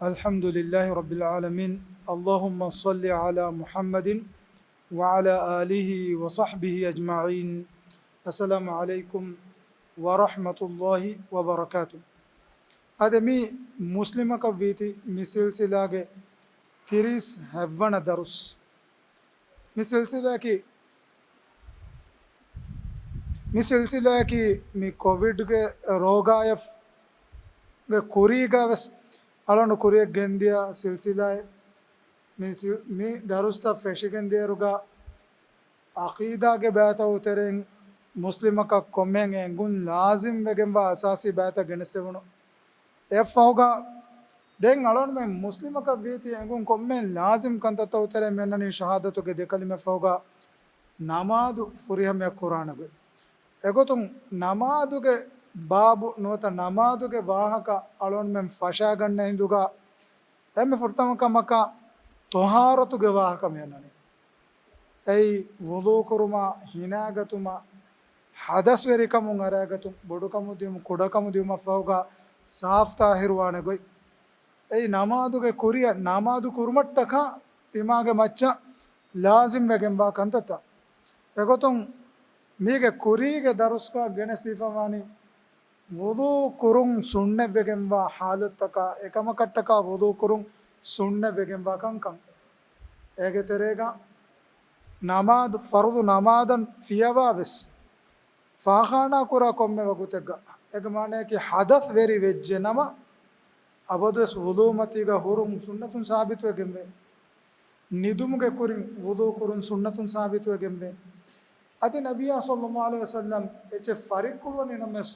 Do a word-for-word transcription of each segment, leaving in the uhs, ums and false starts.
الحمد لله رب العالمين. اللهم صل على محمد وعلى آله وصحبه أجمعين. السلام عليكم ورحمة الله وبركاته. އަދި މި މުސްލިމަކަށް ވީތީ މި ސިލްސިލާގެ ތިރީސް ހައްވަނަ ދަރުސް. މި ސިލްސިލާއަކީ، މި ސިލްސިލާއަކީ މި ކޮވިޑްގެ ރޯގާޔަށް ގެ ކުރީގަ ވެސް އަޅަނޑު ކުރިޔަށް ގެންދިޔަ ސިލްސިލާއެއް. މި ސިލް-، މި ދަރުސްތައް ފެށިގެން ދިޔައިރުގަ އަޤީދާގެ ބައިތައް ތެރެއިން މުސްލިމަކަށް ކޮންމެހެން އެނގުން ލާޒިމް ވެގެންވާ އަސާސީ ބައިތައް ގެނެސްދެވުނު. އެއަށްފަހުގަ ދެން އަޅަންމެން މުސްލިމަކަށް ވީތީ އެނގުން ކޮންމެހެން ލާޒިމް ކަންތައްތައް ތެރެއިން މި އަންނަނީ ޝަހާދަތުގެ ދެ ކަލިމައަށްފަހުގަ ނަމާދު ފުރިހަމަޔަށް ކުރާނެ ގޮތް. އެގޮތުން ނަމާދުގެ ބާބު ނުވަތަ ނަމާދުގެ ވާހަކަ އަޅަންމެން ފަށާގަންނަ ހިނދުގަ އެންމެ ފުރަތަމަ ކަމަކަށް ޠަހާރަތުގެ ވާހަކަ މި އަންނަނީ. އެއީ ވުޟޫ ކުރުމާ، ހިނާގަތުމާ، ހަދަސްވެރިކަމުން އަރާގަތުން، ބޮޑުކަމުދިޔުމުން ކުޑަކަމުދިޔުމަށްފަހުގަ ސާފްތާހިރުވާނެ ގޮތް. އެއީ ނަމާދުގެ ކުރިއަށް ނަމާދު ކުރުމަށްޓަކާ ތިމާގެ މައްޗަށް ލާޒިމް ވެގެންވާ ކަންތައްތައް. އެގޮތުން މީގެ ކުރީގެ ދަރުސްގަ ގެނެސްދީފަވާނީ ވުޟޫ ކުރުން ސުންނަތްވެގެންވާ ޙާލަތްތަކާ، އެކަމަކަށްޓަކާ ވުޟޫ ކުރުން ސުންނަތްވެގެންވާ ކަންކަން. އޭގެ ތެރޭގަ ނަމާދު، ފަރުޟު ނަމާދަށް ފިޔަވާ ވެސް، ފާޚާނާ ކުރާ ކޮންމެ ވަގުތެއްގަ، އޭގެ މާނަޔަކީ ޙަދަސް ވެރި ވެއްޖެ ނަމަ، އަބަދުވެސް ވުޟޫ މަތީގަ ހުރުން ސުންނަތުން ސާބިތުވެގެންވޭ. ނިދުމުގެ ކުރިން ވުޟޫ ކުރުން ސުންނަތުން ސާބިތުވެގެންވޭ. އަދި ނަބިއްޔާ ޞައްލަﷲު ޢަލައިހި ވަސައްލަމް އެއްޗެއް ފަރިއްކުޅުވަނީ ނަމަވެސް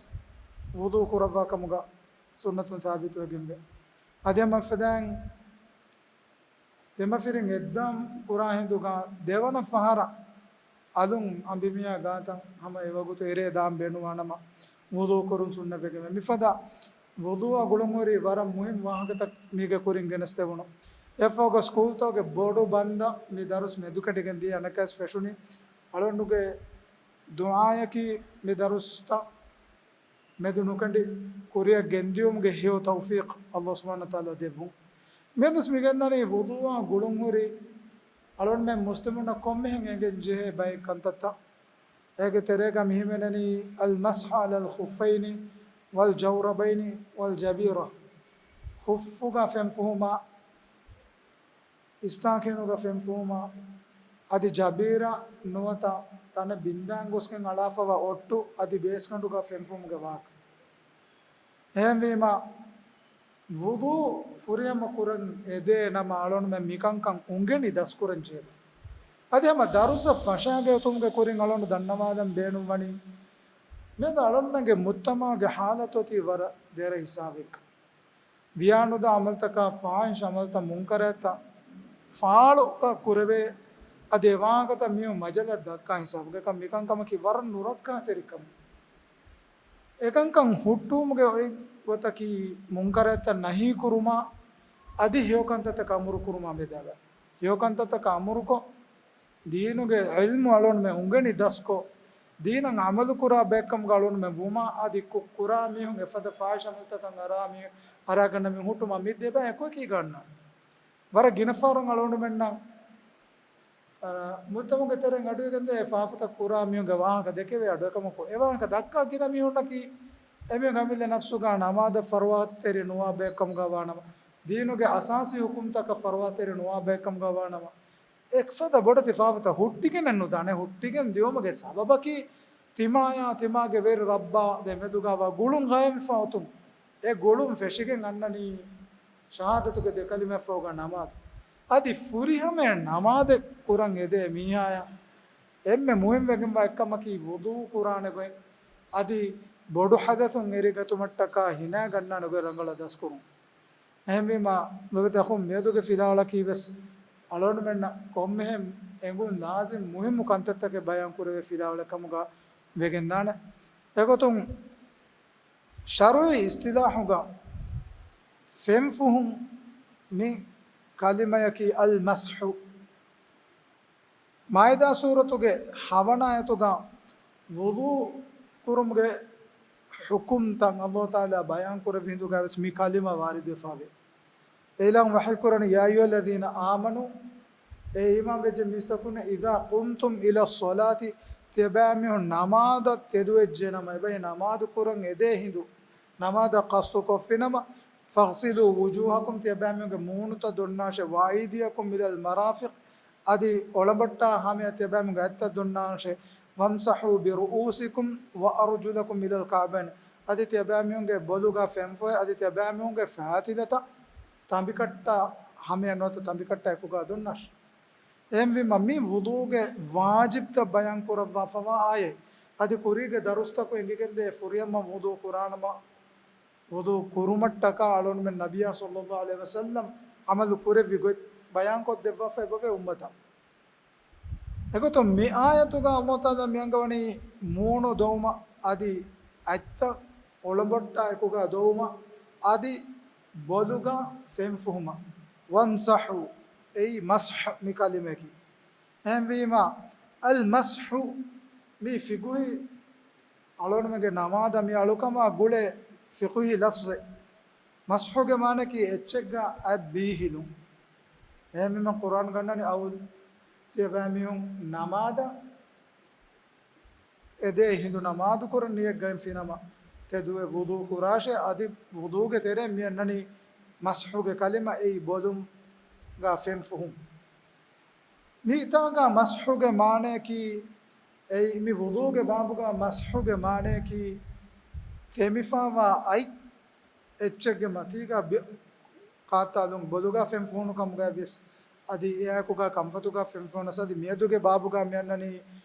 ވުޟޫ ކުރައްވާ ކަމުގަ ސުންނަތުން ސާބިތުވެގެންވޭ. އަދި ހަމަ ފަދައިން ދެމަފިރިން އެއްދާން ކުރާ ހިނދުގަ ދެވަނަ ފަހަރަށް އަލުން އަނބިމީހާ ގާތަށް ހަމަ އެވަގުތު އެރޭ ދާން ބޭނުންވާނަމަ ވުޟޫ ކުރުން ސުންނަތްވެގެންވޭ. މިފަދަ ވުޟޫއާ ގުޅުންހުރި ވަރަށް މުހިންމު ވާހަކަތައް މީގެ ކުރިން ގެނެސްދެވުނު. އެއަށްފަހުގަ ސްކޫލްތަކުގެ ބޮޑު ބަންދަށް މި ދަރުސް މެދުކެނޑިގެން ދިޔަ އަނެއްކާވެސް ފެށުނީ. އަޅުގަނޑުގެ ދުޢާއަކީ މި ދަރުސްތައް މެދު ނުކެނޑި ކުރިއަށް ގެންދިޔުމުގެ ހެޔޮ ތައުފީޤް ﷲ ސުބްޙާނަހޫ ވަތަޢާލާ ދެއްވުން. މިއަދުސް މި ގެންދަނީ ވުޟޫއާ ގުޅުންހުރި އަޅުގަނޑުމެން މުސްލިމުންނަށް ކޮންމެހެން އެނގެން ޖެހޭ ބައެއް ކަންތައްތައް. އޭގެ ތެރޭގަ މި ހިމެނެނީ المسح على الخفين والجوربين والجبيرة. ޚުއްފުގަ ފެންފުހުމާ، އިސްޓާކީނުގަ ފެންފުހުމާ، އަދި ޖަބީރާ ނުވަތަ ތަނެއް ބިންދާން ގޮސްގެން އަޅާފަވާ އޮއްޓު އަދި ބޭސްގަނޑުގަ ފެންފުހުމުގެ ވާހަކަ. އެހެންވީމަ، ވުޟޫ ފުރިހަމަ ކުރަން އެދޭ ނަމަ، އަޅުގަނޑުމެން މިކަންކަން އުނގެނި ދަސްކުރަން ޖެހޭ. އަދި ހަމަ ދަރުސަށް ފަށާގަތުމުގެ ކުރިން އަޅުގަނޑު ދަންނަވާލަން ބޭނުންވަނީ، މިއަދު އަޅުގަނޑުމެންގެ މުޖްތަމަޢުގެ ޙާލަތު އޮތީ ވަރަށް ދެރަ ހިސާބެއްގަ. ވިޔާނުދާ ޢަމަލުތަކާ، ފާޙިޝް ޢަމަލުތައް، މުންކަރާތްތައް ފާޅުކޮށް ކުރެވޭ. އަދި އެ ވާހަކަތައް މީހުން މަޖަލަށް ދައްކާ ހިސާބުގަ އެކަން މިކަންކަމަކީ ވަރަށް ނުރައްކާތެރި ކަމެއް. އެކަންކަން ހުއްޓުވުމުގެ އޮތް ގޮތަކީ މުންކަރާތްތައް ނަހީ ކުރުމާ، އަދި ހެޔޮކަންތައްތަކަށް އަމުރު ކުރުމާ މެދާގަ. ހެޔޮކަންތައްތަކަށް އަމުރުކޮށް، ދީނުގެ ޢިލްމު އަޅުގަނޑުމެން އުނގެނި ދަސްކޮށް، ދީނަށް ޢަމަލުކުރާ ބައެއްކަމުގަ އަޅުގަނޑުމެން ވުމާ، އަދި ކު-، ކުރާ މީހުން އެފަދަ ފާޙިޝް ޢަމަލުތަކަށް އަރާ މީ-، އަރާގަންނަ މީހުން ހުއްޓުމަށް މި ދެބައި އެކުއެކީގަ އަންނާނެ. ވަރަށް ގިނަ ފަހަރުން އަޅުގަނޑުމެންނަށް، އަ، މުޖްތަމަޢުގެ ތެރެއިން އަޑުއިވިގެންދޭ އެ ފާފަތައް ކުރާ މީހުންގެ ވާހަކަ ދެކެވޭ އަޑު. އެކަމަކު، އެ ވާހަކަ ދައްކާ ގިނަ މީހުންނަކީ، އެމީހުން އަމިއްލަ ނަފްސުގަ ނަމާދަށް ފަރުވާތެރި ނުވާ ބައެއްކަމުގަ ވާނަމަ، ދީނުގެ އަސާސީ ޙުކުމްތަކަށް ފަރުވާތެރި ނުވާ ބައެއްކަމުގަ ވާނަމަ، އެފަދަ ބޮޑެތި ފާފަތައް ހުއްޓިގެނެއް ނުދާނެ. ހުއްޓިގެން ދިޔުމުގެ ސަބަބަކީ ތިމާޔާ ތިމާގެ ވެރި ރައްބާ ދެމެދުގަ ވާ ގުޅުން ގާއިމްވެފަ އޮތުން. އެ ގުޅުން ފެށިގެން އަންނަނީ ޝަހާދަތުގެ ދެ ކަލިމައަށްފަހުގަ ނަމާދު. އަދި ފުރިހަމަޔަށް ނަމާދެއް ކުރަން އެދޭ މީހާޔަށް އެންމެ މުހިންމުވެގެންވާ އެއްކަމަކީ ވުޟޫ ކުރާނެ ގޮތް، އަދި ބޮޑު ޙަދަޘުން އެރިގަތުމަށްޓަކާ ހިނާ ގަންނާނެ ގޮތް ރަނގަޅަށް ދަސްކުރުން. އެހެންވީމާ، ލޮބުވެތި އަޚުން، މިއަދުގެ ފިލާވަޅަކީ ވެސް އަޅުގަނޑުމެންނަށް ކޮންމެހެން އެނގުން ލާޒިމް މުހިއްމު ކަންތައްތަކެއް ބަޔާން ކުރެވޭ ފިލާވަޅެއް ކަމުގަ ވެގެންދާނެ. އެގޮތުން، ޝަރުޢީ އިޞްޠިލާޙުގަ ފެންފުހުން މި ކަލިމަޔަކީ އަލް މަސްޙު. މާއިދާ ސޫރަތުގެ ހަވަނަ އާޔަތުގަ ވުޟޫ ކުރުމުގެ ޙުކުމްތައް ﷲ ތަޢާލާ ބަޔާން ކުރެއްވި ހިނދުގައި ވެސް މި ކަލިމަ ވާރިދުވެފަވޭ. އެއިލާހު ވަޙީކުރަނީ، يا أيها الذين آمنوا، އޭ އީމާންވެއްޖެ މީސްތަކުންނޭ، إذا قمتم إلى الصلاة، ތިޔަބައިމީހުން ނަމާދަށް ތެދުވެއްޖެނަމަ، އެބައި ނަމާދު ކުރަން އެދޭ ހިނދު، ނަމާދަށް ޤަޞްދު ކޮށްފިނަމަ، فاغسلوا وجوهكم، ތިޔަބައިމީހުންގެ މޫނުތައް ދޮންނާށޭ، وأيديكم إلى المرافق، އަދި އޮޅަނބޮއްޓާ ހަމަޔަށް ތިޔަބައިމީހުންގެ އަތްތައް ދޮންނާށޭ، وامسحوا برؤوسكم وأرجلكم إلى الكعبين، އަދި ތިޔަބައިމީހުންގެ ބޮލުގަ ފެންފޮހެ، އަދި ތިޔަބައިމީހުންގެ ފައިތިލަތައް ތަނބިކައްޓާ ހަމަޔަށް ނުވަތަ ތަނބިކައްޓާ އެކުގަ ދޮންނާށޭ. އެހެންވީމަ، މި ވުޟޫގެ ވާޖިބްތައް ބަޔާން ކުރައްވާފަވާ އާޔަތް. އަދި ކުރީގެ ދަރުސްތަކުން އެނގިގެންދޭ ފުރިހަމަ ވުޟޫ ކުރާނަމަ، ވުޟޫ ކުރުމަށްޓަކާ އަޅުގަނޑުމެން ނަބިއްޔާ ޞައްލައްލާހު ޢަލައިހި ވަސައްލަމް ޢަމަލު ކުރެއްވި ގޮތް ބަޔާންކޮށްދެއްވާފައި އެބަވޭ އުއްމަތަށް. އެގޮތުން މި އާޔަތުގަ ﷲ ތަޢާލާ މި އަންގަވަނީ މޫނު ދޮވުމަށް އަދި އަތްތައް އޮޅަނބޮއްޓާ އެކުގަ ދޮވުމަށް އަދި ބޮލުގަ ފެންފުހުމަށް. وامسحوا، އެއީ މަސްޙު މި ކަލިމަޔަކީ. އެހެންވީމަ، المسح މި ފިޤުހީ އަޅުގަނޑުމެންގެ ނަމާދަށް މި އަޅުކަމާ ގުޅޭ ފިޤުހީ ލަފްޒެއް. މަސްޙުގެ މާނައަކީ އެއްޗެއްގަ އަތް ބީހިލުން. އެހެންވީމަ ޤުރްއާން ގަންނަނީ އައުލް ތިޔަބައިމީހުން ނަމާދަށް އެދޭ ހިނދު ނަމާދު ކުރަން ނިޔަތްގައި ފިނަމަ ތެދުވެ ވުޟޫ ކުރާށޭ، އަދި ވުޟޫގެ ތެރެއިން މި އަންނަނީ މަސްޙުގެ ކަލިމަ އެއީ ބޮލުމުގަ ފެންފުހުން. މިތާގަ މަސްޙުގެ މާނަޔަކީ، އެއީ މި ވުޟޫގެ ބާބުގަ މަސްޙުގެ މާނަޔަކީ، ތެމިފަވާ އަތް އެއްޗެއްގެ މަތީގަ ބި-، ކާތާލުން ބޮލުގަ ފެންފުހުނު ކަމުގައި ވިޔަސް، އަދި އެއާއެކުގަ ކަންފަތުގަ ފެންފުހުނަސް، އަދި މިއަދުގެ ބާބުގަ މި އަންނަނީ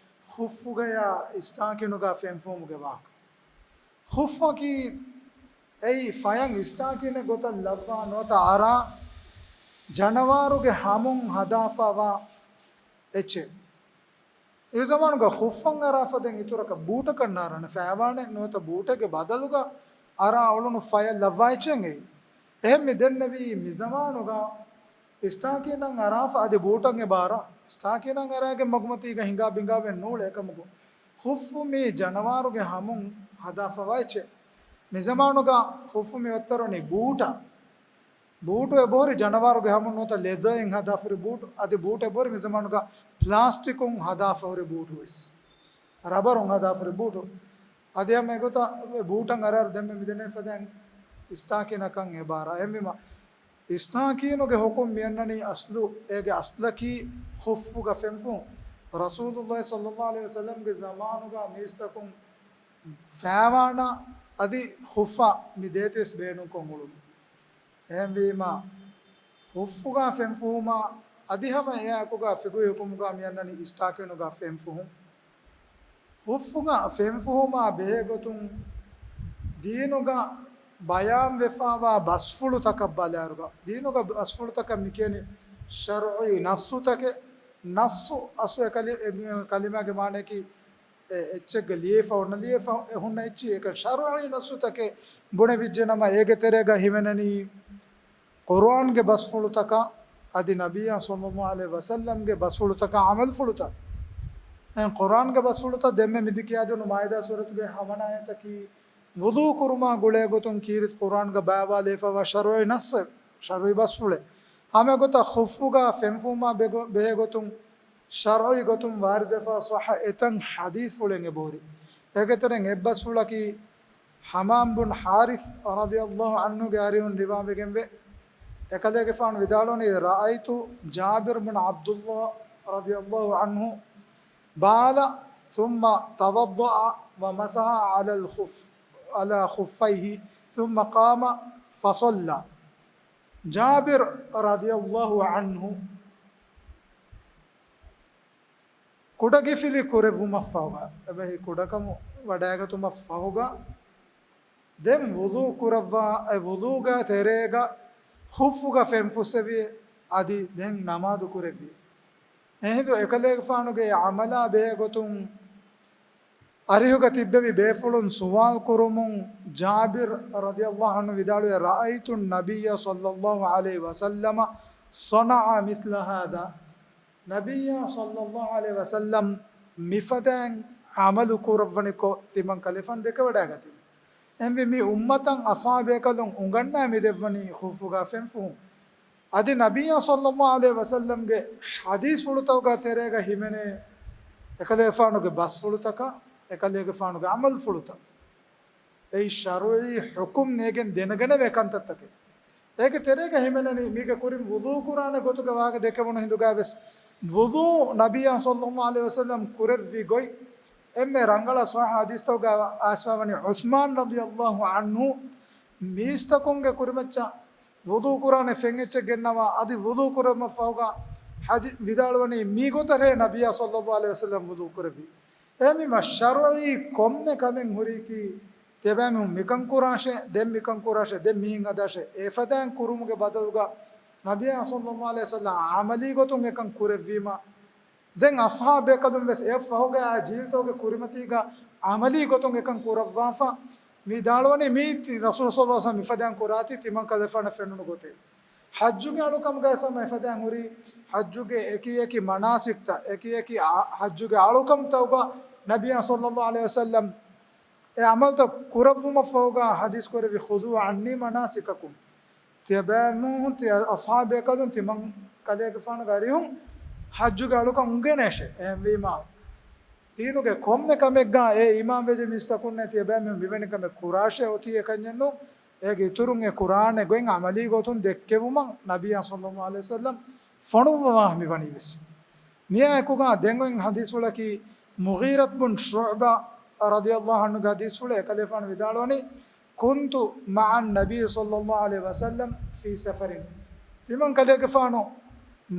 ޚުއްފުގަޔާ އިސްތާކީނުގަ ފެންފުހުމުގެ ވާހަކަ. ޚުއްފަކީ އެއީ ފަޔަށް އިސްތާކީނެއް ގޮތަށް ލައްވާ ނުވަތަ އަރާ ޖަނަވާރުގެ ހަމުން ހަދާފަވާ އެއްޗެއް. އެ ޒަމާނުގަ ޚުއްފަން އަރާފަ ދެން އިތުރަކަށް ބޫޓަކަށް ނާރާނެ، ފައިވާނެ ނުވަތަ ބޫޓެއްގެ ބަދަލުގަ އަރާ އުޅުނު ފަޔަށް ލައްވާ އެއްޗެއް އެއީ. އެހެން މި ދެންނެވީ މި ޒަމާނުގަ އިސްތާކީނަށް އަރާފަ އަދި ބޫޓަށް އެބަ އަރާ. އިސްތާކީނަށް އަރާގެން މަގުމަތީގަ ހިނގާ ބިނގާވެން ނޫޅޭ އެކަމަކު. ޚުއްފު މީ ޖަނަވާރުގެ ހަމުން ހަދާފަވާ އެއްޗެއް. މި ޒަމާނުގަ ޚުއްފު މި ވައްތަރުވަނީ ބޫޓަށް. ބޫޓު އެބަހުރި ޖަނަވާރުގެ ހަމުން ނުވަތަ ލެދައިން ހަދާފަހުރި ބޫޓު. އަދި ބޫޓު އެބަހުރި މި ޒަމާނުގަ ޕްލާސްޓިކުން ހަދާފަހުރި ބޫޓު ވެސް. ރަބަރުން ހަދާފަހުރި ބޫޓު. އަދި ހަމަ އެގޮތަށް ބޫޓަށް އަރާއިރު ދެންމެ މިދެންނެވި ފަދައިން އިސްތާކީނަކަށް އެބަ އަރާ. އެހެންވީމަ، އިސްތާކީނުގެ ޙުކުމް މިއަންނަނީ އަސްލު، އޭގެ އަސްލަކީ ޚުއްފުގަ ފެންފުން. ރަސޫލުﷲ ޞައްލަﷲު ޢަލައިހި ވަސައްލަމްގެ ޒަމާނުގަ މީސްތަކުން ފައިވާނަށް އަދި ޚުއްފަށް މި ދޭތިވެސް ބޭނުންކޮށް އުޅުނު. އެހެންވީމަ، ޚުއްފުގަ ފެންފުހުމާ އަދި ހަމަ އެއާއެކުގަ ފިޤުހީ ޙުކުމުގަ މިއަންނަނީ އިސްތާކީނުގަ ފެންފުހުން. ޚުއްފުގަ ފެންފުހުމާ ބެހޭގޮތުން ދީނުގަ ބަޔާންވެފަވާ ބަސްފުޅުތަކަށް ބަލާއިރުގަ، ދީނުގަ ބަސްފުޅުތަކަށް މިކިޔަނީ ޝަރުޢީ ނައްޞުތަކެއް. ނައްޞު އަސްލު އެ ކަލި-، އެ ކަލިމާގެ މާނަޔަކީ އެ އެއްޗެއްގެ ލިޔެފަ އޮންނަ ލިޔެފަ އެ ހުންނަ އެއްޗިހި. އެކަން ޝަރުޢީ ނައްޞުތަކެއް ބުނެވިއްޖެނަމަ، އޭގެ ތެރޭގަ ހިމެނެނީ ޤުރުއާންގެ ބަސްފުޅުތަކާ އަދި ނަބިއްޔާ ޞައްލަﷲު ޢަލައިހި ވަސައްލަމްގެ ބަސްފުޅުތަކާ ޢަމަލުފުޅުތައް. އެ ޤުރުއާންގެ ބަސްފުޅުތައް ދެންމެ މި ކިޔާދިނު މާއިދާ ސޫރަތުގެ ހަވަނަ އާޔަތަކީ، ވުޟޫ ކުރުމާ ގުޅޭ ގޮތުން ކީރިތި ޤުރުއާންގަ ބާވާލެވިފަވާ ޝަރުޢީ ނައްޞެއް، ޝަރުޢީ ބަސްފުޅެއް. ހަމަ އެގޮތަށް ޚުއްފުގަ ފެންފުހުމާ ބެގޮ-، ބެހޭ ގޮތުން ޝަރުޢީ ގޮތުން ވާރިދުވެފަ ޞައްޙަ އެތައް ޙަދީޘްފުޅެއް އެބަހުރި. އޭގެ ތެރެއިން އެއްބަސްފުޅަކީ، ހަމާމް ބުން ޙާރިޘް ރަޟިޔަﷲު ޢަންހުގެ އަރިހުން ރިވާވެގެންވޭ. އެކަލޭގެފާނު ވިދާޅުވަނީ، رأيت جابر بن عبد الله رضي الله عنه بال ثم توضأ ومسح على الخف، على خفيه ثم قام فصلى. ޖާބިރު ރަޟިޔަﷲު ޢަންހު ކުޑަގިފިލި ކުރެއްވުމަށްފަހުގަ، އެބަހީ ކުޑަކަމު ވަޑައިގަތުމަށްފަހުގަ، ދެން ވުޟޫ ކުރައްވާ، އެ ވުޟޫގެ ތެރޭގަ ޚުއްފުގަ ފެންފުއްސެވި، އަދި ދެން ނަމާދު ކުރެއްވި. އެހިނދު އެކަލޭގެފާނުގެ އެ ޢަމަލާ ބެހޭގޮތުން އަރިހުގަ ތިއްބެވި ބޭފުޅުން ސުވާލު ކުރުމުން، ޖާބިރު ރަޟިޔަﷲު ޢަންހު ވިދާޅުވި، رأيت النبي صلى الله عليه وسلم صنع مثل هذا. ނަބިއްޔާ ޞައްލަﷲު ޢަލައިހި ވަސައްލަމް މިފަދައިން ޢަމަލު ކުރައްވަނިކޮށް ތިމަން ކަލޭފާނު ދެކެވަޑައިގަތީ. އެހެންވެ، މި އުއްމަތަށް އަޞްޙާބޭކަލުން އުނގަންނަ މި ދެއްވަނީ ޚުއްފުގަ ފެންފުހުން. އަދި ނަބިއްޔާ ޞައްލައްލާހު ޢަލައިހި ވަސައްލަމްގެ ޙަދީޘްފުޅުތަކުގެ ތެރޭގަ ހިމެނޭ އެކަލޭގެފާނުގެ ބަސްފުޅުތަކާ، އެކަލޭގެފާނުގެ ޢަމަލުފުޅުތައް. އެއީ ޝަރުޢީ ޙުކުމް ނޭގެން ދެނެގަނެވޭ ކަންތައްތަކެއް. އޭގެ ތެރޭގަ ހިމެނެނީ މީގެ ކުރިން ވުޟޫ ކުރާނެ ގޮތުގެ ވާހަކަ ދެކެވުނު ހިނދުގައި ވެސް، ވުޟޫ ނަބިއްޔާ ޞައްލައްލާހު ޢަލައިހި ވަސައްލަމް ކުރެއްވި ގޮތް އެންމެ ރަނގަޅަށް ޞައްޙަ ޙަދީޘްތަކުގައި އައިސްފައިވަނީ ޢުޘްމާން ރަޟިޔައްލާހު ޢަންހު މީސްތަކުންގެ ކުރިމައްޗަށް ވުޟޫ ކުރާނެ ފެންއެއްޗެއް ގެންނަވާ، އަދި ވުޟޫ ކުރުމަށްފަހުގަ ޙަދީ-، ވިދާޅުވަނީ މި ގޮތަށޭ ނަބިއްޔާ ޞައްލައްލާހު ޢަލައިހި ވަސައްލަމް ވުޟޫ ކުރެއްވީ. އެހެންވީމަ ޝަރުޢީ ކޮންމެ ކަމެއް ހުރީކީ، ތިޔަބައިމީހުން މިކަން ކުރާށޭ، ދެން މިކަން ކުރާށޭ، ދެން މިހެން ހަދާށޭ، އެފަދައިން ކުރުމުގެ ބަދަލުގަ ނަބިއްޔާ ޞައްލައްލާހު ޢަލައިހި ވަސައްލަމް ޢަމަލީ ގޮތުން އެކަން ކުރެއްވީމަ، ދެން އަޞްޙާބު ބޭކަލުން ވެސް އެއަށްފަހުގައި އާ ޖީލްތަކުގެ ކުރިމަތީގަ ޢަމަލީ ގޮތުން އެކަން ކުރައްވާފަ، މި ވިދާޅުވަނީ މީ ތި-، ރަސޫލު ޞައްލައްލާހު ޢަލައިހި ވަސައްލަމް މިފަދައިން ކުރާތީ ތިމަން ކަލޭފާނަށް ފެނުނު ގޮތެއް. ޙައްޖުގެ އަޅުކަމުގައި ސަމަ އެފަދައިން ހުރީ، ޙައްޖުގެ އެކި އެކި މަނާސިކްތައް، އެކި އެކި އަ-، ޙައްޖުގެ އަޅުކަންތަކުގަ ނަބިއްޔާ ޞައްލައްލާހު ޢަލައިހި ވަސައްލަމް އެ ޢަމަލުތައް ކުރެއްވުމަށްފަހުގަ ޙަދީޘް ކުރެއްވި، "خذوا عني مناسككم." ތިޔަބައިމީހުން، ތިޔަ އަޞްޙާބު ބޭކަލުން، ތިމަން ކަލޭގެފާނުގެ އަރިހުން ޙައްޖުގެ އަޅުކަން އުނގެނޭށޭ. އެހެންވީމާ، ދީނުގެ ކޮންމެ ކަމެއްގަ އެ އީމާންވެއްޖެ މީސްތަކުންނޭ ތިޔަބައިމީހުން މިވެނި ކަމެއް ކުރާށޭ އޮތީ އެކަންޏެއްނޫން. އޭގެ އިތުރުން އެ ކުރާނެ ގޮތް ޢަމަލީ ގޮތުން ދެއްކެވުމަށް ނަބިއްޔާ ޞައްލައްލާހު ޢަލައިހި ވަސައްލަމް ފޮނުއްވަވާ މިވަނީ ވެސް. މިއާއެކުގަ ދެން އޮތް ޙަދީޘްފުޅަކީ، މުޣީރަތު ބުން ޝުޢުބާ ރަޟިޔައްލާހު ޢަންހުގެ ޙަދީޘްފުޅެއް، އެކަލޭފާނު ވިދާޅުވަނީ، "كنت مع النبي صلى الله عليه وسلم في سفر." ތިމަން ކަލޭގެފާނު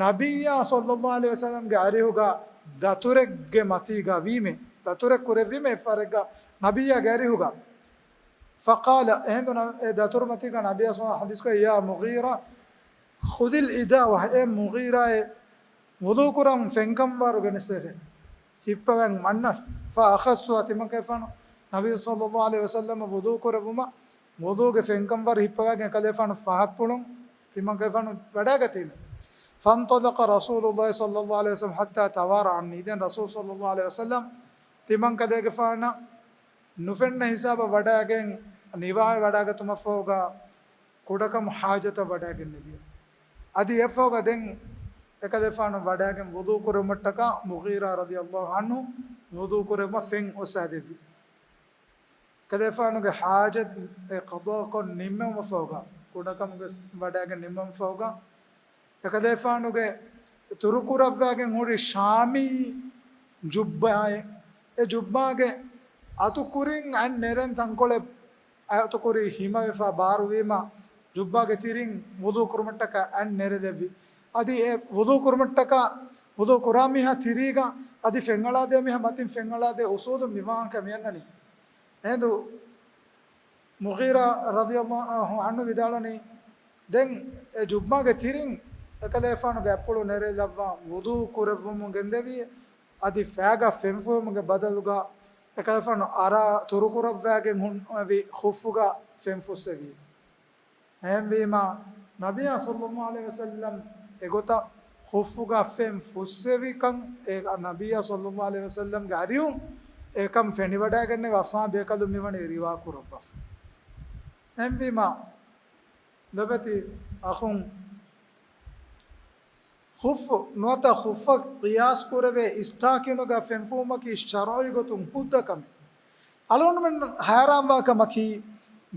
ނަބިއްޔާ ޞައްލައްލާހު ޢަލައިހި ވަސައްލަމްގެ އަރިހުގަ ދަތުރެއްގެ މަތީގަ ވީމޭ، ދަތުރެއް ކުރެއްވީމޭ އެއްފަރެއްގަ ނަބިއްޔާގެ އަރިހުގަ. فقال، އެހިނދު އެ ދަތުރު މަތީގަ ނަބިއްޔާ ޙަދީޘްކޮށް، "يا مغيرة، خذ الإداوة." އޭ މުޣީރާއޭ، ވުޟޫ ކުރަން ފެންކަންވާރު ގެނެސްދޭށޭ. ހިއްޕަވަން މަންނަ. فأخذتها، ތިމަންކަލޭފާނު ނަބިއްޔާ ޞައްލައްލާހު ޢަލައިހި ވަސައްލަމަ ވުޟޫ ކުރެއްވުމަށް، ވުޟޫގެ ފެންކަންވާރު ހިއްޕަވައިގެން ކަލޭފާނު ފަހަށް ޕުޅުން ތިމަންކަލޭފާނު ވަޑައިގަތީމެ. فانطلق رسول الله صلى الله عليه وسلم حتى توارى عني. ދެން ރަސޫލު ޞައްލައްލާހު ޢަލައިހި ވަސައްލަމް ތިމަންކަލޭގެފާނަށް ނުފެންނަ ހިސާބަށް ވަޑައިގެން، ނިވާއެއް ވަޑައިގަތުމަށްފަހުގަ ކުޑަކަމު ޙާޖަތަށް ވަޑައިގެންނެވި. އަދި އެއަށްފަހުގަ ދެން އެކަލޭފާނު ވަޑައިގެން ވުޟޫ ކުރުމަށްޓަކާ މުޣީރާ ރަޟިޔައްލާހު ޢަންހު ވުޟޫ ކުރެއްވުމަށް ފެން އޮއްސައިދެއްވި. އެކަލޭފާނުގެ ޙާޖަތް އެ ޤަޟާކޮށް ނިންމެވުމަށްފަހުގަ، ކުޑަކަމުގެ ވަޑައިގެން ނިންމެވުމަށްފަހުގަ، އެކަލޭފާނުގެ ތުރުކުރައްވައިގެން ހުރި ޝާމީ ޖުއްބާއެއް. އެ ޖުއްބާގެ އަތުކުރިން އަތް ނެރެން ތަންކޮޅެއް އަތުކުރި ހިމަވެފަ ބާރުވީމަ، ޖުއްބާގެ ތިރިން ވުޟޫ ކުރުމަށްޓަކާ އަތް ނެރެލެއްވި. އަދި އެ ވުޟޫ ކުރުމަށްޓަކާ، ވުޟޫ ކުރާ މީހާ ތިރީގަ އަދި ފެންއަޅާދޭ މީހާ މަތިން ފެންއަޅާދޭ އުޞޫލުން މި ވާހަކަ މިއަންނަނީ. އެހިނދު މުޣީރާ ރަޟިޔައްލާހު ޢަންހު ވިދާޅުވަނީ، ދެން އެ ޖުއްބާގެ ތިރިން އެކަލޭފާނުގެ އަތްޕުޅު ނެރެލައްވާ ވުޟޫ ކުރެއްވަމުން ގެންދެވި، އަދި ފައިގަ ފެންފުއްސުމުގެ ބަދަލުގަ އެކަލޭފާނު އަރާ ތުރުކުރައްވައިގެން ހުންނެވި ޚުއްފުގަ ފެންފުއްސެވި. އެހެންވީމާ، ނަބިއްޔާ ޞައްލައްލާހު ޢަލައިހި ވަސައްލަމް އެގޮތަށް ޚުއްފުގަ ފެން ފުއްސެވިކަން އެ ނަބިއްޔާ ޞައްލައްލާހު ޢަލައިހި ވަސައްލަމްގެ އަރިހުން އެކަން ފެނިވަޑައިގެންނެވި އަޞްޙާބު ބޭކަލުން މިވަނީ ރިވާ ކުރައްވާފަ. އެހެންވީމާ، ލޮބެތި އަޚުން، ޚުއްފު ނުވަތަ ޚުއްފަށް ޤިޔާސް ކުރެވޭ އިސްޓާކީނުގަ ފެންފުއްސުމަކީ ޝަރުޢީ ގޮތުން ހުއްދަ ކަމެއް. އަޅުގަނޑުމެން ހައިރާންވާ ކަމަކީ،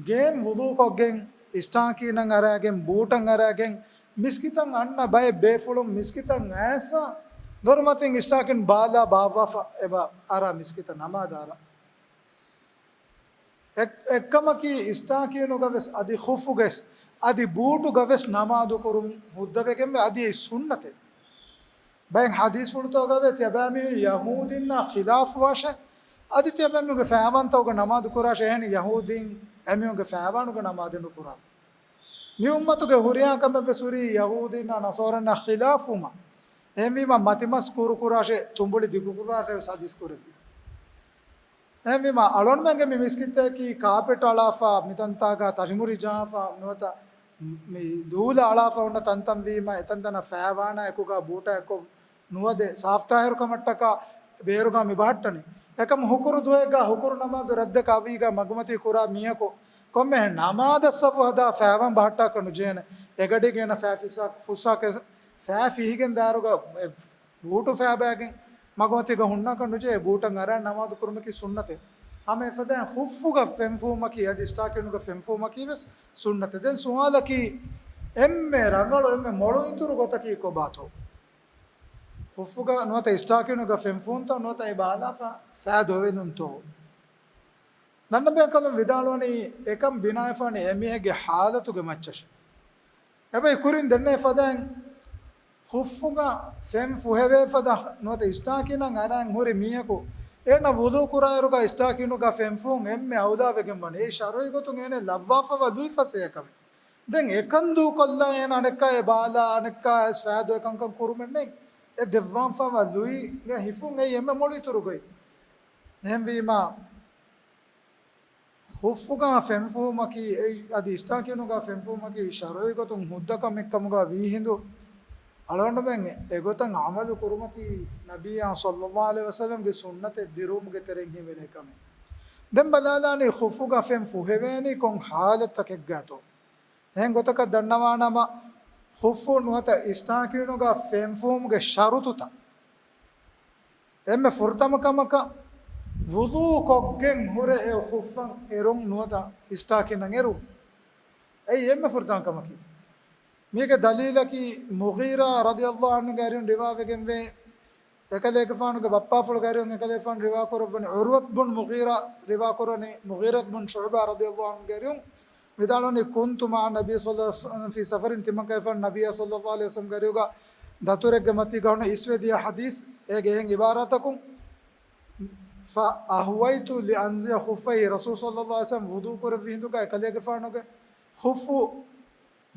ގޭން ވުޟޫކޮށްގެން، އިސްޓާކީނަށް އަރާގެން، ބޫޓަށް އަރާގެން، މިސްކިތަށް އަންނަ ބައެއް ބޭފުޅުން މިސްކިތަށް އައިސް ދޮރުމަތިން އިސްޓާކީން ބާލާ ބާއްވާފަ އެބަ އަރާ މިސްކިތަށް ނަމާދަށް އަރާ. އެ-، އެއްކަމަކީ، އިސްޓާކީނުގަވެސް އަދި ޚުއްފުގަވެސް އަދި ބޫޓުގަވެސް ނަމާދުކުރުން ހުއްދަވެގެންވެ، އަދި އެއީ ސުންނަތެއް. ބައެއް ޙަދީޘްފުޅުތަކުގަވެ ތިޔަބައިމީހުން ޔަހޫދީންނާ ޚިލާފުވާށޭ، އަދި ތިޔަބައިމީހުންގެ ފައިވާންތަކުގަ ނަމާދު ކުރާށޭ، އެހެން ޔަހޫދީން އެމީހުންގެ ފައިވާނުގަ ނަމާދެއް ނުކުރާނެ. މި އުއްމަތުގެ ހުރިހާ ކަމެއްވެސް ހުރީ ޔަހޫދީންނާ ނަޞާރާންނާ ޚިލާފުވުމަށް. އެހެންވީމަ، މަތިމަސް ކުރު ކުރާށޭ، ތުނބުޅި ދިގު ކުރާށޭ ވެސް ޙަދީޘް ކުރެއްވި. އެހެންވީމަ، އަޅުގަނޑުމެންގެ މި މިސްކިތަކީ ކާޕެޓް އަޅާފަ، މިތަންތާގަ ތަށިމުރި ޖަހާފަ ނުވަތަ މި ދޫލަ އަޅާފަ އޮންނަ ތަންތަން ވީމަ، އެތަންތަނަށް ފައިވާނާ އެކުގަ ބޫޓާ އެއްކޮށް ނުވަދެ، ސާފުތާހިރުކަމަށްޓަކާ ބޭރުގަ މި ބަހައްޓަނީ. އެކަމު ހުކުރު ދުވަހެއްގަ ހުކުރު ނަމާދު ރައްދެއް ކައިރީގަ މަގުމަތީ ކުރާ މީހަކު ކޮންމެހެން ނަމާދަށް ސަފު ހަދާ ފައިވާން ބަހައްޓާކަށް ނުޖެހޭނެ. އެގަޑީގަ އޭނަ ފައި ފިސާ-، ފުއްސާކަށް ފައި ފިހިގެން ދާއިރުގަ އެ ބޫޓު ފައިބައިގެން މަގުމަތީގަ ހުންނާކަށް ނުޖެހޭ. ބޫޓަށް އަރާ ނަމާދު ކުރުމަކީ ސުންނަތެއް. ހަމަ އެފަދައިން ޚުއްފުގަ ފެންފުހުމަކީ އަދި އިސްޓާކީނުގަ ފެންފުހުމަކީ ވެސް ސުންނަތެއް. ދެން ސުވާލަކީ، އެންމެ ރަނގަޅު، އެންމެ މޮޅު އިތުރު ގޮތަކީ ކޮބާތޯ؟ ޚުއްފުގަ ނުވަތަ އިސްޓާކީނުގަ ފެންފުހުންތޯ ނުވަތަ އެ ބާލާފަ ފައި ދޮވެލުންތޯ؟ ދަންނަބޭކަލުން ވިދާޅުވަނީ، އެކަން ބިނާވެފާނީ އެމީހެއްގެ ޙާލަތުގެ މައްޗަށޭ. އެބައި ކުރިން ދެންނެވި ފަދައިން ޚުއްފުގަ ފެން ފުހެވޭ ފަދަ ނުވަތަ އިސްޓާކީނަށް އަރާން ހުރި މީހަކު އޭނަ ވުޟޫ ކުރާއިރުގަ އިސްޓާކީނުގަ ފެންފުހުން އެންމެ އައުލާވެގެން ވަނީ. އެއީ ޝަރުޢީ ގޮތުން އޭނަ ލައްވާފަވާ ލުއިފަސޭހަކަމެއް. ދެން އެކަން ދޫކޮށްލާ އޭނަ އަނެއްކާ އެ ބާލާ އަނެއްކާ އައިސް ފައި ދޮވެ ކަންކަން ކުރުމެއް ނެތް. އެ ދެއްވާފަވާ ލުއިގެ ހިފުން އެއީ އެންމެ މޮޅު އިތުރު ގޮތް. އެހެންވީމާ، ޚުއްފުގަ ފެންފުހުމަކީ އެއީ އަދި އިސްޓާކީނުގަ ފެންފުހުމަކީ ޝަރުޢީ ގޮތުން ހުއްދަ ކަމެއް ކަމުގަ ވީހިނދު، އަޅުގަނޑުމެން އެގޮތަށް ޢަމަލު ކުރުމަކީ ނަބިއްޔާ ޞައްލައްލާހު ޢަލައިހި ވަސައްލަމްގެ ސުންނަތެއް ދިރުވުމުގެ ތެރެއިން ހިމެނޭ ކަމެއް. ދެން ބަލާލާނީ ޚުއްފުގަ ފެން ފުހެވޭނީ ކޮން ޙާލަތްތަކެއްގާތޯ؟ އެހެން ގޮތަކަށް ދަންނަވާނަމަ، ޚުއްފު ނުވަތަ އިސްޓާކީނުގަ ފެންފުހުމުގެ ޝަރުޠުތައް. އެންމެ ފުރަތަމަ ކަމަކަށް ވުޟޫ ކޮށްގެން ހުރެ އެ ޚުއްފަށް އެރުން ނުވަތަ އިސްޓާކީނަށް އެރުން. އެއީ އެންމެ ފުރަތަމަ ކަމަކީ. މީގެ ދަލީލަކީ މުޣީރާ ރަޟިޔައްލާހު ޢަންހުގެ އަރިހުން ރިވާވެގެންވޭ. އެކަލޭގެފާނުގެ ބައްޕާފުޅުގެ އަރިހުން އެކަލޭގެފާނު ރިވާކުރައްވަނީ، ޢުރްވަތު ބުން މުޣީރާ ރިވާކުރަނީ، މުޣީރަތު ބުން ޝުޢުބާ ރަޟިޔައްލާހު ޢަންހުގެ އަރިހުން ވިދާޅުވަނީ، كنت مع النبي صلى الله عليه وسلم في سفر، ތިމަންކަލޭގެފާނު ނަބިއްޔާ ޞައްލައްލާހު ޢަލައިހި ވަސައްލަމްގެ އަރިހުގަ ދަތުރެއްގެ މަތީގަ ހުންނަ އިސްވެ ދިޔަ ޙަދީޘް، އޭގެ އެހެން ޢިބާރާތަކުން، فأهويت لأنزع خفيه، ރަސޫލު ޞައްލައްލާހު ޢަލައިހި ވަސައްލަމް ވުޟޫ ކުރެއްވި ހިނދުގަ އެކަލޭގެފާނުގެ ޚުއްފު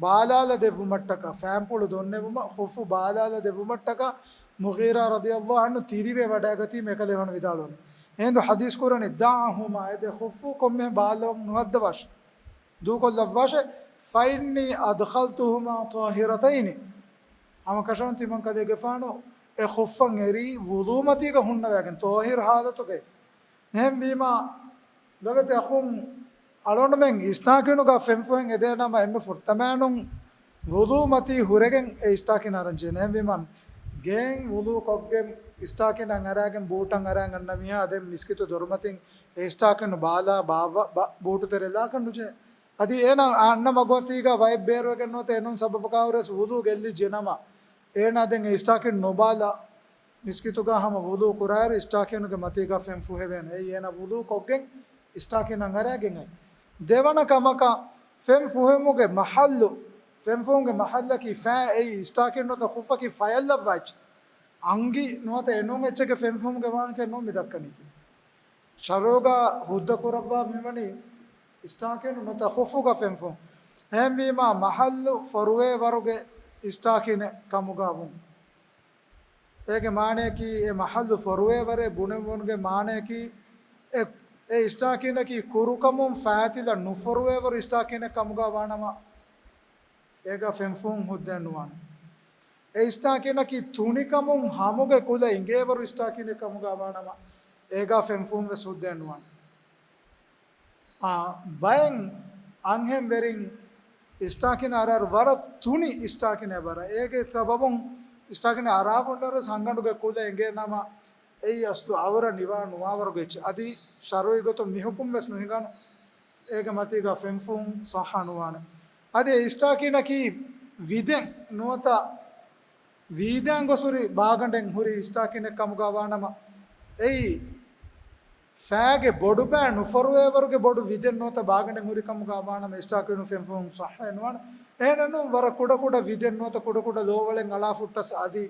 ބާލާލަ ދެއްވުމަށްޓަކާ، ފާންޕުޅު ދޮންނެވުމަށް ޚުއްފު ބާލާލަ ދެއްވުމަށްޓަކާ، މުޣީރާ ރަޟިޔައްލާހު ޢަންހު ތިރިވެ ވަޑައިގަތީމޭ ކަލޭގެފާނު ވިދާޅުވަނީ. އެހިނދު ޙަދީޘް ކުރަނީ، دعهما، އެ ދެ ޚުއްފު ކޮންމެހެން ބާލަން ނުހައްދަވާށޭ. ދޫކޮށްލައްވާށޭ. فإني أدخلتهما طاهرتين. ހަމަކަށަވަރުން ތިމަންކަލޭގެފާނު އެ ޚުއްފަށް އެރީ ވުޟޫމަތީގަ ހުންނަވައިގެން، ޠާހިރު ޙާލަތުގައި. އެހެންވީމާ، ލޮބުވެތި އަޚުން، އަޅުގަނޑުމެން އިސްޓާކީނުގަ ފެންފުހެން އެދޭނަމަ އެންމެ ފުރަތަމައިނުން ވުޟޫމަތީ ހުރެގެން އެ އިސްޓާކީން އަރަން ޖެހޭނެ. އެހެންވީމާ، ގޭން ވުޟޫ ކޮށްގެން އިސްޓާކީނަށް އަރާގެން ބޫޓަށް އަރާ އަންނަ މީހާ ދެން މިސްކިތު ދޮރުމަތިން އެ އިސްޓާކީނު ބާލާ ބާ-، ބާ-، ބޫޓު ތެރެލާކަށް ނުޖެހޭ. އަދި އޭނަ އަންނަ މަގުމަތީގަ ވައެއް ބޭރުވެގެން ނުވަތަ އެނޫން ސަބަބަކާ ހުރެސް ވުޟޫ ގެއްލިއްޖެ ނަމަ، އޭނަ ދެން އެ އިސްޓާކީން ނުބާލާ، މިސްކިތުގަ ހަމަ ވުޟޫ ކުރާއިރު އިސްޓާކީނުގެ މަތީގަ ފެން ފުހެވޭނެ. އެއީ އޭނަ ވުޟޫ ކޮށްގެން އިސްޓާކީނަށް އަރާގެން އައި. ދެވަނަ ކަމަކަށް ފެން ފުހެމުގެ މަޙައްލު، ފެން ފުހުމުގެ މަޙައްލަކީ ފައި އެއީ އިސްޓާކީން ނުވަތަ ޚުއްފަކީ ފަޔަށް ލައްވާ އެއްޗެއް. އަނގި ނުވަތަ އެނޫން އެއްޗެއްގެ ފެން ފުހުމުގެ ވާހަކައެއް ނޫން މި ދައްކަނީކީ. ޝަރުޢުގަ ހުއްދަ ކުރައްވާ މިވަނީ އިސްޓާކީނު ނުވަތަ ޚުއްފުގަ ފެންފުން. އެހެންވީމާ، މަޙައްލު ފޮރުވޭވަރުގެ އިސްޓާކީނެއް ކަމުގަ ވުން. އޭގެ މާނަޔަކީ، އެ މަޙައްލު ފޮރުވޭވަރޭ ބުނެވުމުގެ މާނަޔަކީ، އެ، އެ އިސްޓާކީނަކީ ކުރުކަމުން ފައިތިލަ ނުފޮރުވޭވަރު އިސްޓާކީނެއް ކަމުގަ ވާނަމަ، އޭގަ ފެންފުހުން ހުއްދައެއް ނުވާނެ. އެ އިސްޓާކީނަކީ ތުނިކަމުން ހަމުގެ ކުލަ އިނގޭވަރު އިސްޓާކީނެއް ކަމުގަ ވާނަމަ، އޭގަ ފެންފުހުން ވެސް ހުއްދައެއް ނުވާނެ. އާ، ބައެއް އަންހެން ވެރިން އިސްޓާކީނަށް އަރާއިރު ވަރަށް ތުނި އިސްޓާކީނެއް އެބަ އަރާ. އޭގެ ސަބަބުން އިސްޓާކީނެއް އަރާފަ ހުންނައިރު ވެސް ހަނގަނޑުގެ ކުލަ އެނގޭ ނަމަ، އެއީ އަސްލު އަވަރަށް ނިވާ ނުވާވަރުގެ އެއްޗެއް. އަދި ޝަރުޢީ ގޮތުން މި ޙުކުމް ވެސް ނުހިނގާނެ. އޭގެ މަތީގަ ފެންފުހުން ޞައްޙަ ނުވާނެ. އަދި އެ އިސްޓާކީނަކީ ވިދެން ނުވަތަ ވީދާން ގޮސް ހުރި ބާގަނޑެއް ހުރި އިސްޓާކީނެއް ކަމުގަ ވާނަމަ، އެއީ ފައިގެ ބޮޑު ބައި ނުފޮރުވޭވަރުގެ ބޮޑު ވިދެން ނުވަތަ ބާގަނޑެއް ހުރި ކަމުގަ ވާނަމަ، އިސްޓާކީނު ފެންފުހުން ޞައްޙައެއް ނުވާނެ. އެހެނެއް ނޫން، ވަރަށް ކުޑަކުޑަ ވިދެން ނުވަތަ ކުޑަކުޑަ ލޯވަޅެއް އަޅާފަ ހުއްޓަސް އަދި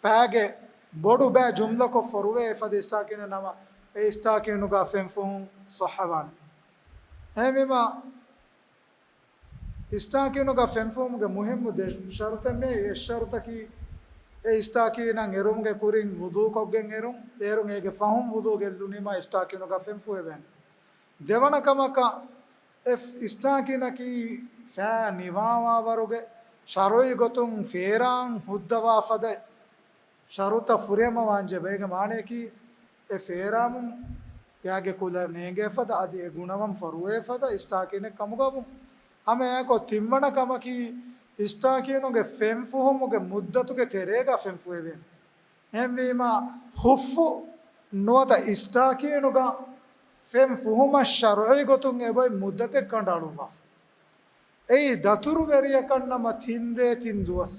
ފައިގެ ބޮޑު ބައި ޖުމްލަކޮށް ފޮރުވޭ އެފަދަ އިސްޓާކީނެއް ނަމަ، އެ އިސްޓާކީނުގަ ފެންފުހުން ޞައްޙަވާނެ. އެހެންވީމަ، އިސްޓާކީނުގަ ފެންފުހުމުގެ މުހިއްމު ދެ ޝަރުޠެއް މެ. އެއް ޝަރުޠަކީ، އެ އިސްޓާކީނަށް އެރުމުގެ ކުރިން ވުޟޫ ކޮށްގެން އެރުން، އޭރުން އޭގެ ފަހުން ވުޟޫ ގެއްލުނީމަ އިސްޓާކީނުގަ ފެން ފުހެވޭނެ. ދެވަނަ ކަމަކަށް، އެ އިސްޓާކީނަކީ ފައި ނިވާވާވަރުގެ ޝަރުޢީ ގޮތުން ފޭރާން ހުއްދަވާ ފަދަ ޝަރުޠަށް ފުރިހަމަވާންޖެހޭ. އޭގެ މާނަޔަކީ، އެ ފޭރާމުން ގާގެ ކުލަ ނޭނގޭ ފަދަ އަދި އެ ގުނަވަން ފޮރުވޭ ފަދަ އިސްޓާކީނެއް ކަމުގަ ވުން. ހަމައެއާއެކު ތިންވަނަ ކަމަކީ، އިސްޓާކީނުގެ ފެންފުހުމުގެ މުއްދަތުގެ ތެރޭގަ ފެންފުހެވޭނެ. އެހެންވީމަ، ޚުއްފު ނުވަތަ އިސްޓާކީނުގަ ފެންފުހުމަށް ޝަރުޢީ ގޮތުން އެބައި މުއްދަތެއް ކަނޑައަޅުއްވާފަ. އެއީ ދަތުރުވެރިޔަކަށް ނަމަ ތިން ރޭ ތިން ދުވަސް.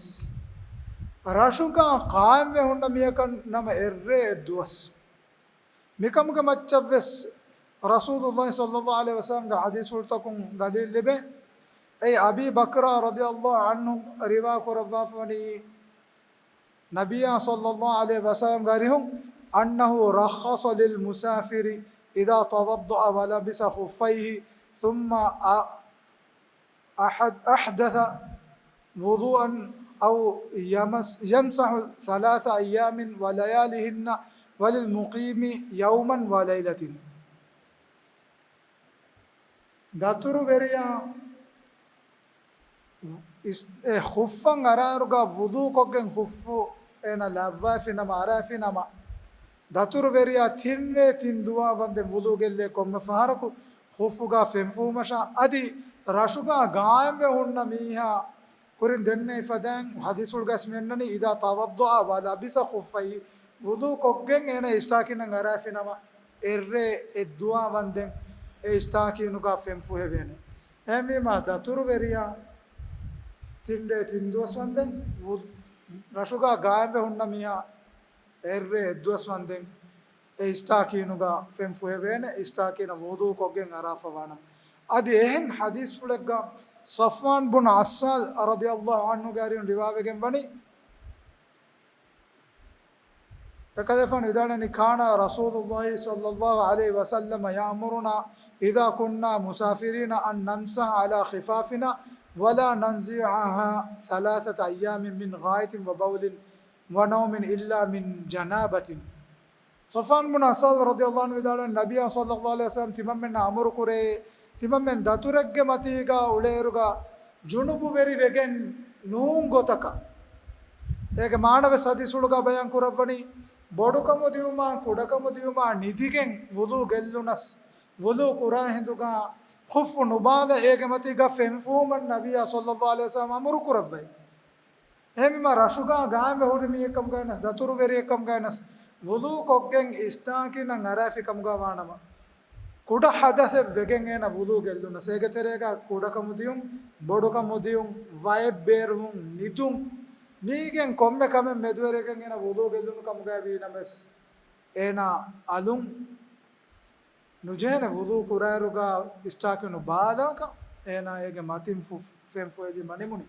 ރަށުގަ ޤާއިމްވެ ހުންނަ މީހަކަށް ނަމަ އެއްރޭ އެއްދުވަސް. މިކަމުގެ މައްޗަށްވެސް ރަސޫލުﷲ ޞައްލަﷲ ޢަލައިހި ވަސައްލަމްގެ ޙަދީޘްފުޅުތަކުން ދަލީލު ލިބޭ. އެއީ އަބީ ބަކްރާ ރަޟިޔަﷲ ޢަންހު ރިވާ ކުރައްވާފަވަނީ، ނަބިއްޔާ ޞައްލަﷲ ޢަލައިހި ވަސައްލަމްގެ އަރިހުން، أنه رخص للمسافر إذا توضأ ولبس خفيه ثم أ-، أحد-، أحدث وضوءا أو يمس-، يمسح ثلاث أيام ولياليهن وللمقيم يوما وليلة. ދަތުރުވެރިޔާ އިސް-، އެ ޚުއްފަށް އަރާއިރުގަ ވުޟޫ ކޮށްގެން ޚުއްފު އޭނަ ލައްވާފި ނަމަ، އަރާފި ނަމަ، ދަތުރުވެރިޔާ ތިން ރޭ ތިން ދުވާ ވަންދެން ވުޟޫ ގެއްލޭ ކޮންމެ ފަހަރަކު ޚުއްފުގަ ފެންފުހުމަށާ އަދި ރަށުގަ ގާއިމްވެ ހުންނަ މީހާ ކުރިން ދެންނެވި ފަދައިން ޙަދީޘްފުޅުގަސް މިއަންނަނީ، إذا توضأ ولبس خفيه، ވުޟޫ ކޮށްގެން އޭނަ އިސްޓާކީނަށް އަރާފި ނަމަ، އެއްރޭ އެއްދުވާ ވަންދެން އެ އިސްޓާކީނުގަ ފެންފުހެވޭނެ. އެހެންވީމާ، ދަތުރުވެރިޔާ ތިން ރޭ ތިން ދުވަސް ވަންދެން، ވު-، ރަށުގަ ގާއިމްވެ ހުންނަ މީހާ އެއްރޭ އެއްދުވަސް ވަންދެން އެ އިސްޓާކީނުގަ ފެންފުހެވޭނެ، އިސްޓާކީނަށް ވުޟޫ ކޮށްގެން އަރާފަވާނަމަ. އަދި އެހެން ޙަދީޘްފުޅެއްގަ ޞަފްވާން ބުން އައްސާލް ރަޟިޔަﷲ ޢަންހުގެ އަރިހުން ރިވާވެގެން ވަނީ، އެކަލޭފާނު ވިދާޅުވަނީ، كان رسول الله صلى الله عليه وسلم يأمرنا إذا كنا مسافرين أن نمسح على خفافنا ولا ننزعها ثلاثة أيام من غائط وبول ونوم إلا من جنابة. ޞަފްވާން ބުން އައްސާލް ރަޟިޔަﷲ ޢަންހު ވިދާޅުވަނީ، ނަބިއްޔާ ޞައްލަﷲ ޢަލައިހި ވަސައްލަމް ތިމަންމެންނަށް އަމުރު ކުރޭ، ތިމަންމެން ދަތުރެއްގެ މަތީގަ އުޅޭއިރުގަ ޖުނުބުވެރިވެގެން ނޫން ގޮތަކަށް. އޭގެ މާނަވެސް ޙަދީޘްފުޅުގަ ބަޔާން ކުރައްވަނީ، ބޮޑުކަމު ދިޔުމާ ކުޑަކަމު ދިޔުމާ ނިދިގެން ވުޟޫ ގެއްލުނަސް، ވުޟޫ ކުރާ ހިނދުގަ ޚުއްފު ނުބާލަ އޭގެ މަތީގަ ފެންފުހުމަށް ނަބިއްޔާ ޞައްލަﷲ ޢަލައިހި ވަސައްލަމް އަމުރު ކުރައްވައި. އެހެންވީމާ، ރަށުގަ ގާއިމްވެ ހުރި މީހެއްކަމުގައިނަސް، ދަތުރުވެރިއެއްކަމުގައިނަސް، ވުޟޫ ކޮށްގެން އިސްތާކީނަށް އަރާފި ކަމުގަ ވާނަމަ، ކުޑަ ޙަދަޘެއް ވެގެން އޭނަ ވުޟޫ ގެއްލުނަސް، އޭގެ ތެރޭގަ ކުޑަކަމު ދިޔުން، ބޮޑުކަމު ދިޔުން، ވައެއް ބޭރުވުން، ނިދުން، މީގެން ކޮންމެ ކަމެއް މެދުވެރިވެގެން އޭނަ ވުޟޫ ގެއްލުނު ކަމުގައި ވީ ނަމަވެސް، އޭނަ އަލުން ނުޖެހޭނެ ވުޟޫ ކުރާއިރުގަ އިސްތާކީނު ބާލާކަށް އޭނާ އޭގެ މަތިން ފު-، ފެން ފުހެލި މަނިމުނި.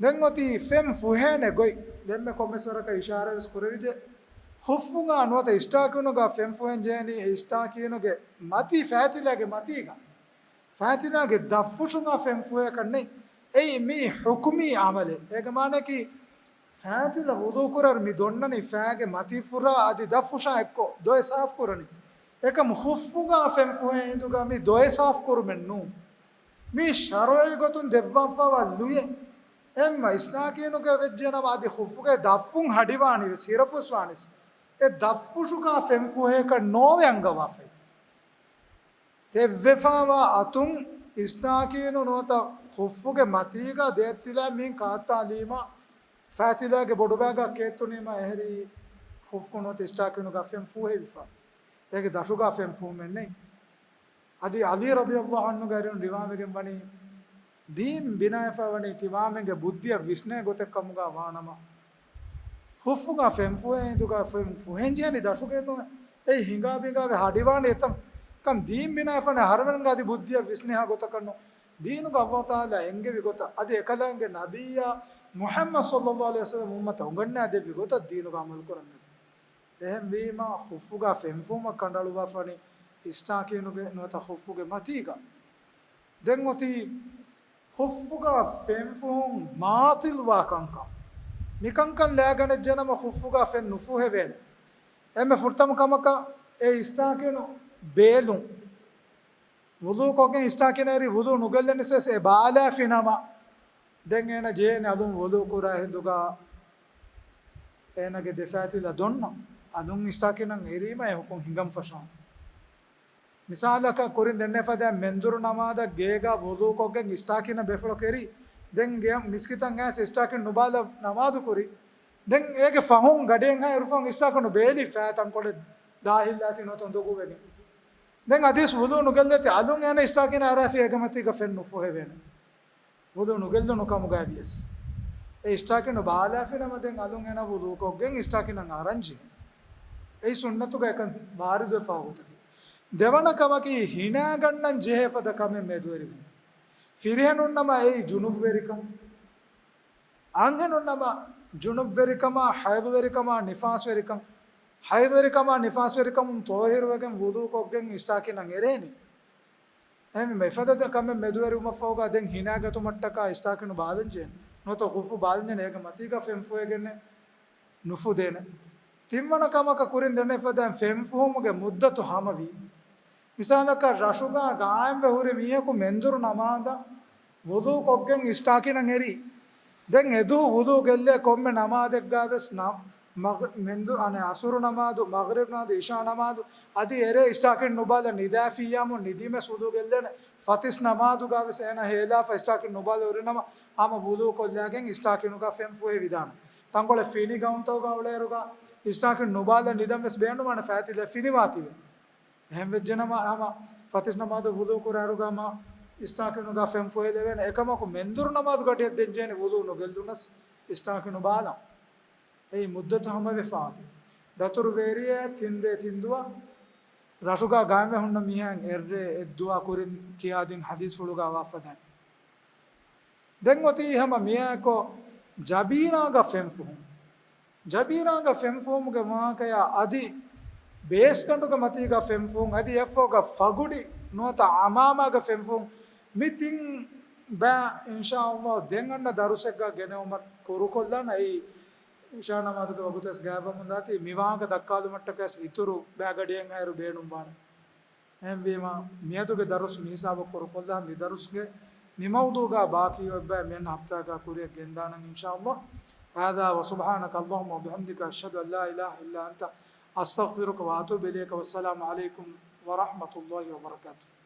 ދެން އޮތީ ފެން ފުހޭނެ ގޮތް. ދެންމެ ކޮންމެސް ވަރަކަށް އިޝާރާވެސް ކުރެވިއްޖެ. ޚުއްފުގަ ނުވަތަ އިސްތާކީނުގަ ފެން ފުހެން ޖެހެނީ އެ އިސްތާކީނުގެ މަތީ ފައިތިލާގެ މަތީގަ. ފައިތިލާގެ ދަށްފުށުގަ ފެން ފުހޭކަށް ނެތް. އެއީ މީ ޙުކުމީ ޢަމަލެއް. އޭގެ މާނައަކީ ފައިތިލަ ވުޟޫ ކުރާއިރު މި ދޮންނަނީ ފައިގެ މަތީފުށާ އަދި ދަށްފުށާ އެއްކޮށް ދޮވެ ސާފު ކުރަނީ. އެކަމު ޚުއްފުގަ ފެން ފުހޭ ހިނދުގަ މި ދޮވެ ސާފު ކުރުމެއް ނޫން. މީ ޝަރުޢީ ގޮތުން ދެއްވާފައިވާ ލުޔެއް. އެހެންމަ އިސްތާކީނުގަ ވެއްޖެނަމަ އަދި ޚުއްފުގެ ދަށްފުށް ހަޑިވާނީވެސް، ހިރަފުސްވާނީސް އެ ދަށްފުށުގަ ފެން ފުހޭކަށް ނޯވެ އަންގަވާފައި. ތެއްވެފައިވާ އަތުން އިސްތާކީނު ނުވަތަ ޚުއްފުގެ މަތީގަ ދޭތިލާ މިހެން ކާއްތާލީމަ، ފައިތިލާގެ ބޮޑުބައިގަ ކޭއްތުނީމަ އެހެރީ ޚުއްފު ނުވަތަ އިސްތާކީނުގަ ފެން ފުހެވިފަ. އޭގެ ދަށުގަ ފެން ފުހުމެއް ނެތް. އަދި ޢަލީ ރަޟިޔަﷲ ޢަންހުގެ އަރިހުން ރިވާވެގެން ވަނީ، ދީން ބިނާވެފަ ވަނީ ތިމާމެންގެ ބުއްދިއަށް ވިސްނޭ ގޮތެއް ކަމުގަ ވާނަމަ، ޚުއްފުގަ ފެން ފުހޭ ހިނދުގަ ފެން ފުހެން ޖެހެނީ ދަށުގައެއް ނުވޭ. އެއީ ހިނގާ ބިނގާވެ ހަޑިވާނެ އެތަން. ކަމް ދީން ބިނާވެފަ ވަނީ އަހަރުމެންގެ އަދި ބުއްދިއަށް ވިސްނޭހާ ގޮތަކަށް ނޫން. ދީނުގަ ﷲ ތަޢާލާ އެންގެވި ގޮތަށް އަދި އެކަލާނގެ ނަބިއްޔާ މުޙައްމަދު ޞައްލަﷲ ޢަލައިހި ވަސައްލަމް އުއްމަތަށް އުނގަންނާދެއްވި ގޮތަށް ދީނުގަ ޢަމަލު ކުރަން. އެހެންވީމަ، ޚުއްފުގަ ފެންފުހުމަށް ކަނޑައަޅުއްވާފަވަނީ އިސްތާކީނުގެ ނުވަތަ ޚުއްފުގެ މަތީގަ. ދެން އޮތީ ޚުއްފުގަ ފެންފުހުން ބާޠިލްވާ ކަންކަން. މިކަންކަން ލައިގަނެއްޖެނަމަ ޚުއްފުގަ ފެން ނުފުހެވޭނެ. އެންމެ ފުރަތަމަ ކަމަކަށް އެ އިސްތާކީނު ބޭލުން. ވުޟޫ ކޮށްގެން އިސްތާކީނަށް އެރީ ވުޟޫ ނުގެއްލެނިސް ވެސް އެ ބާލާފި ނަމަ، ދެން އޭނަ ޖެހޭނެ އަލުން ވުޟޫ ކުރާ ހިނދުގަ އޭނަގެ ދެފައިތިލަ ދޮންނަ އަލުން އިސްތާކީނަށް އެރީމަ އެ ޙުކުމް ހިނގަން ފަށާނެ. މިސާލަކަށް ކުރިން ދެންނެވި ފަދައިން މެންދުރު ނަމާދަށް ގޭގަ ވުޟޫ ކޮށްގެން އިސްތާކީނަށް ބޭފުޅަކު އެރީ ދެން ގެ މިސްކިތަށް އައިސް އިސްޓާކިން ނުބާލާ ނަމާދު ކުރި. ދެން އޭގެ ފަހުން ގަޑިއެއްހާ އިރުފަހުން އިސްޓާކިން ނުބޭލި ފައި ތަންކޮޅެއް ދާހިއްލާތީ ނުވަތަ އުނދަގޫވެގެން. ދެން އަދިވެސް ވުޟޫ ނުގެއްލޭތީ އަލުން އޭނަ އިސްޓާކިން އަރާފި އޭގެ މަތީގަ ފެން ނުފުހެވޭނެ. ވުޟޫ ނުގެއްލުނު ކަމުގައި ވިޔަސް. އެ އިސްޓާކިން ނުބާލާފި ނަމަ ދެން އަލުން އޭނަ ވުޟޫކޮށްގެން އިސްޓާކިން އަރަން ޖެހޭ. އެއީ ސުންނަތުގަ އެކަން ވާރިދުވެފާ ގޮތަކީ. ދެވަނަ ކަމަކީ ހިނާގަންނަން ޖެހޭ ފަދަ ކަމެއް މެދުވެރިވުން. ފިރިހެނުންނަމަ އެއީ ޖުނުބްވެރިކަން. އަންހެނުންނަމަ ޖުނުބްވެރިކަމާ، ޙައިޟުވެރިކަމާ، ނިފާސްވެރިކަން، ޙައިޟުވެރިކަމާ ނިފާސްވެރިކަމުން ޠާހިރުވެގެން ވުޟޫކޮށްގެން އިސްޓާކިންނަށް އެރޭނެ. އެހެންވީމަ އެފަދަ ކަމެއް މެދުވެރިވުމަށްފަހުގަ ދެން ހިނާގަތުމަށްޓަކާ އިސްޓާކިން ނުބާލަންޖެހޭނެ. ނުވަތަ ޚުފު ބާލަންޖެހޭނެ. އޭގެ މަތީގަ ފެން ފުހެގެންނެއް ނުފުދޭނެ. ތިންވަނަ ކަމަކަށް ކުރިން ދެންނެވި ފަދައިން ފެން ފުހުމުގެ މުއްދަތު ހަމަވީ. މިސާލަކަށް ރަށުގަ ގާއިމްވެ ހުރި މީހަކު މެންދުރު ނަމާދަށް ވުޟޫ ކޮށްގެން އިސްޓާކިނަށް އެރީ. ދެން އެދުވަހު ވުޟޫ ގެއްލޭ ކޮންމެ ނަމާދެއްގަ ވެސް ނަ-، މަގް-، މެންދު-، އަނެއް އަސުރު ނަމާދު، މަޣްރިބް ނަމާދު، އިޝާ ނަމާދު އަދި އެރޭ އިސްޓާކިން ނުބާލަ ނިދާފިއްޔާމު ނިދީމެސް ވުޟޫ ގެއްލޭނެ. ފަތިސް ނަމާދުގަ ވެސް އޭނަ ހޭލާފަ އިސްޓާކިން ނުބާލަ ހުރި ނަމަ ހަމަ ވުޟޫ ކޮށްލާގެން އިސްޓާކިނުގަ ފެން ފުހެވިދާނެ. ތަންކޮޅެއް ފިނި ގައުންތަކުގަ އުޅޭއިރުގަ އިސްޓާކިން ނުބާލަ ނިދަން ވެސް ބޭނުންވާނެ ފައިތިލަ ފިނިވާތީވެ. އެހެން ވެއްޖެނަމަ ހަމަ ފަތިސް ނަމާދު ވުޟޫ ކުރާއިރުގަ ހަމަ އިސްޓާކިނުގަ ފެން ފުހެލެވޭނެ. އެކަމަކު މެންދުރު ނަމާދު ގަޑިއަށް ދެންޖެހޭނެ ވުޟޫ ނުގެއްލުނަސް އިސްޓާކިން ނުބާލަން. އެއީ މުއްދަތު ހަމަވެފާ އޮތީ. ދަތުރު ވޭރިއޭ ތިން ރޭ ތިން ދުވަހު ރަށުގަ ގާއިމްވެ ހުންނަ މީހާއިން އެއްރޭ އެއްދުވަހު ކުރިން ކިޔާދިން ޙަދީޘްފުޅުގަ ވާފަދައިން. ދެން އޮތީ ހަމަ މިއާއެކު ޖަބީރާގަ ފެންފުހުން. ޖަބީރާގަ ފެންފުހުމުގެ ވާހަކަޔާ އަދި ބޭސްގަނޑުގެ މަތީގަ ފެންފުހުން، އަދި އެއަށްފަހުގަ ފަގުޑި ނުވަތަ ޢަމާމާގަ ފެންފުހުން، މި ތިން ބައި އިންޝާﷲ ދެން އަންނަ ދަރުސެއްގަ ގެނެވުމަށް ކުރުކޮށްލާނަން. އެއީ އިޝާ ނަމާދުގެ ވަގުތުވެސް ގާތްވަމުންދާތީ، މި ވާހަކަ ދައްކާލުމަށްޓަކައި ވެސް އިތުރު ބައި ގަޑިއެއްހާއިރު ބޭނުންވާނެ. އެހެންވީމަ، މިއަދުގެ ދަރުސް މިހިސާބަށް ކުރުކޮށްލާ، މި ދަރުސްގެ މި މައުޟޫގަ ބާކީ އޮތް ބައި މިއަންނަ ހަފްތާގަ ކުރިއަށް ގެންދާނަން އިންޝާﷲ. هذا وسبحانك اللهم وبحمدك، أشهد أن لا إله إلا أنت، أستغفرك وأتوب إليك. والسلام عليكم ورحمة الله وبركاته.